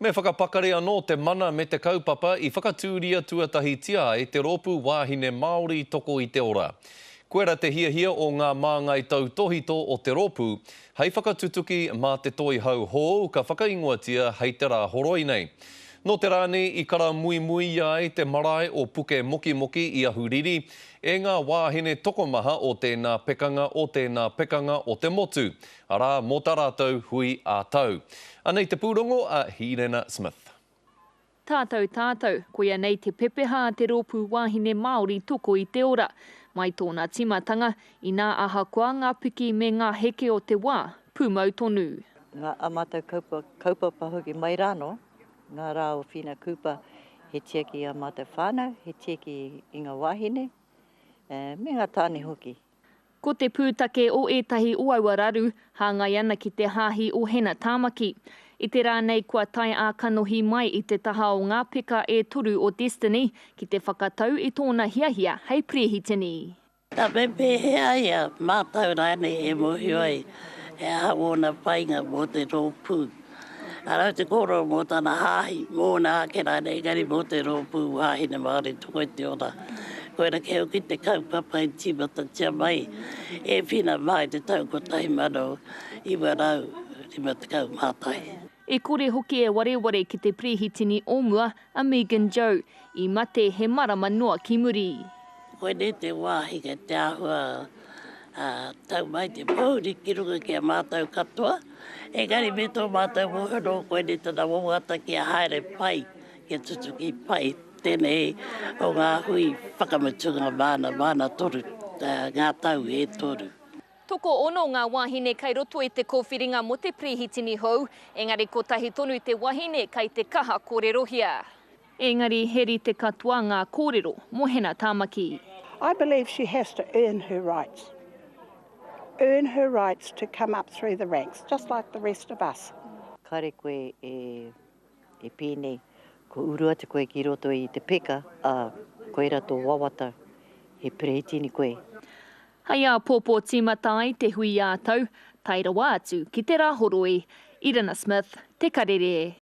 Me whakapakari anō te mana me te kaupapa i whakatūria tuatahitia ai te Rōpū Wāhine Māori Toko i te Ora. Koira te hiahia o ngā māngai tautōhito o te rōpū, hei whakatutuki mā te toihau hou ka whakaingoatia hei te rā horoi nei. Nō te rā nei i karamuimuia ai te marae o Pukemokimoki i Ahuriri e ngā wāhine tokomaha o tēnā pekanga o tēnā pekanga o te motu, arā, mō tā rātou hui ā-tau. Anei te pūrongo a Hīrena Smith. Tātou tātou, koia nei te pepeha a te Rōpū Wāhine Māori Toko i te Ora. Mai tōna tīmatanga, inā ahakoa ngā piki me ngā heke o te wā, pūmau tonu. Ngā a mātou kaupapa hoki mai rānō, ngā rā o Whina Cooper, he tiaki i a mātou whānau, he tiaki i ngā wāhine, me ngā tāne hoki. Ko te pūtake o ētahi o aua raru, hāngai ana ki te hāhi o Hena Tāmaki. I te rā nei kua tae ā-kanohi mai i te taha o ngā peka e toru o Destiny ki te whakatau i tōna hiahia hei perehitini. Ka pēhea ia, mātau rānei e mōhio ai he aha wōna painga mō te rōpū. Arā te kōrero mō tana hāhi, mōna ake rānei, engari mō te Rōpū Wāhine Māori Toko i te Ora. Koira kē hoki te kaupapa i tīmatatia mai e Whina mā i te tau 1951. E kore hoki e wareware ki te perehitini o mua, a Megan Joe, i mate he marama noa ki muri. Koinei te wāhi kei te āhua tau mai te pōuri ki runga ki a mātou katoa, engari me tō mātou mōhio nō koinei tana wawata kia haere pai, kia tutuki pai tēnei o ngā hui whakamutunga māna, māna toru, ngā tau e toru. Tokoono ngā wāhine kei roto i te kōwhiringa mō te perehitini hou, engari kotahi tonu te wahine kei te kaha kōrerohia. Engari he rite katoa ngā kōrero mō Hena Tāmaki. I believe she has to earn her rights. Earn her rights to come up through the ranks, just like the rest of us. Kare koe e E pēnei, kua uru atu koe ki roto i te peka, ā, koirā tō wawata, he perehitini koe. Hei āpōpō tīmata ai te hui ā-tau, tae rawa atu ki te Rāhoroi. Irina Smith, Te Karere.